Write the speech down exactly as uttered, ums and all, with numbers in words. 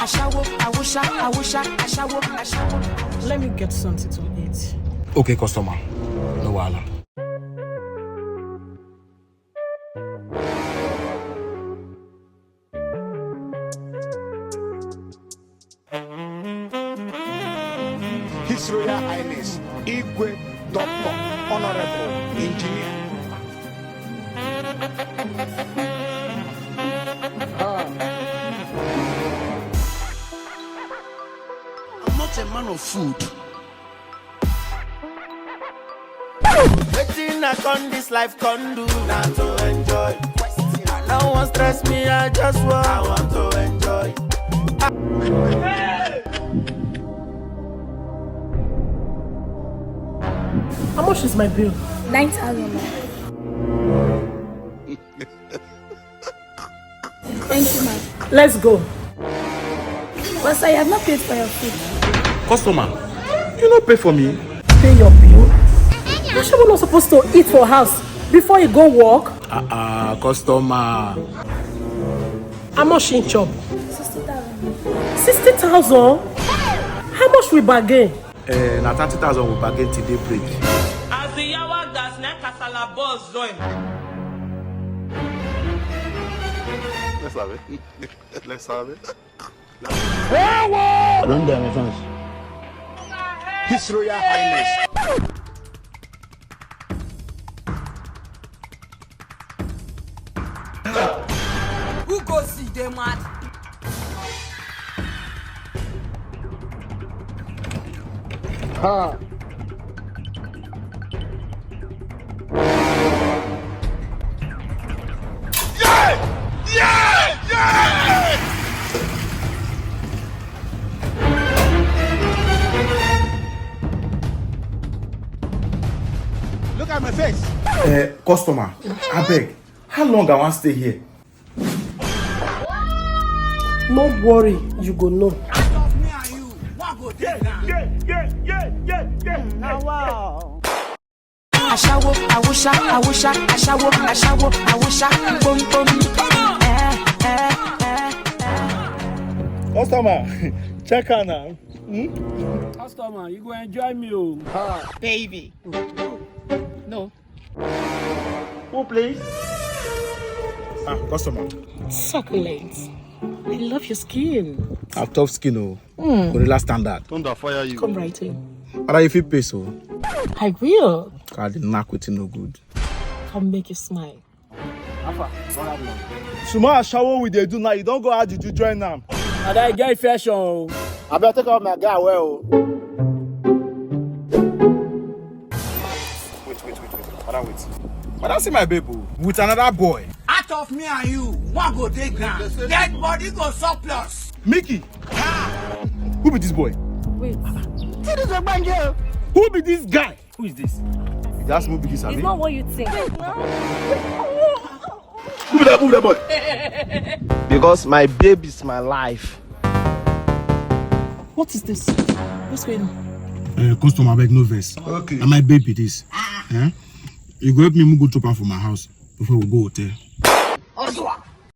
Ashawo, awusha, awusha, ashawo, ashawo. Let me get something to eat. Okay, customer. No wahala. His Royal Highness Igwe Doctor Honorable Engineer. I'm not a man of food. Wetin I come this life come do na to enjoy. I no wan stress me, I just want, I want to enjoy. How much is my bill? Nine thousand. Thank you, ma'am. Let's go. But sir, you have not paid for your food. Customer, you no pay for me. Pay your bill. Ashawo not supposed to eat for house before you go work. Ah, ah, customer. How much in chop? Sixty thousand. How much we bargain? Eh, na thirty thousand we bargain till daybreak. As the yawa gas na kasala boss join. Let's have it. Let's have it. I don't dare my fans. His Royal Highness. Who go see dey mad? Ha! Look at my face. Uh, customer, abeg, how long I wan stay here? No worry, you go know. Ashawo, awusha, awusha, ashawo, ashawo, awusha, boom boom. Eh, eh, eh. Customer, check her now. Customer, you go enjoy me o. Baby. No. Who please? Ah, customer. Succulent. I love your skin. I have tough skin o. Gorilla standard. Thunder fire you. Come right in. Ada, you fit pay so. I will. God, the knack wetin no good. Come make you smile. Small ashawo we dey do now, you don go add juju join am. Ada, I get fashion o. Abeg take out my guy well o. Wait, wait, wait, wait. Madam, wait. Madam, see my babe o, with another boy. Out of me and you, one go dey ground. Dead body go surplus. Mickey, who be this boy? Wait. Who be this guy? Who is this? That's who be this, It's abi? Not what you think. Move that, move that boy. Because my babe is my life. What is this? What's going on? Uh, customer, abeg no vex. Okay. Na my babe be this. Eh? You go help me move go chop am for my house before we go hotel.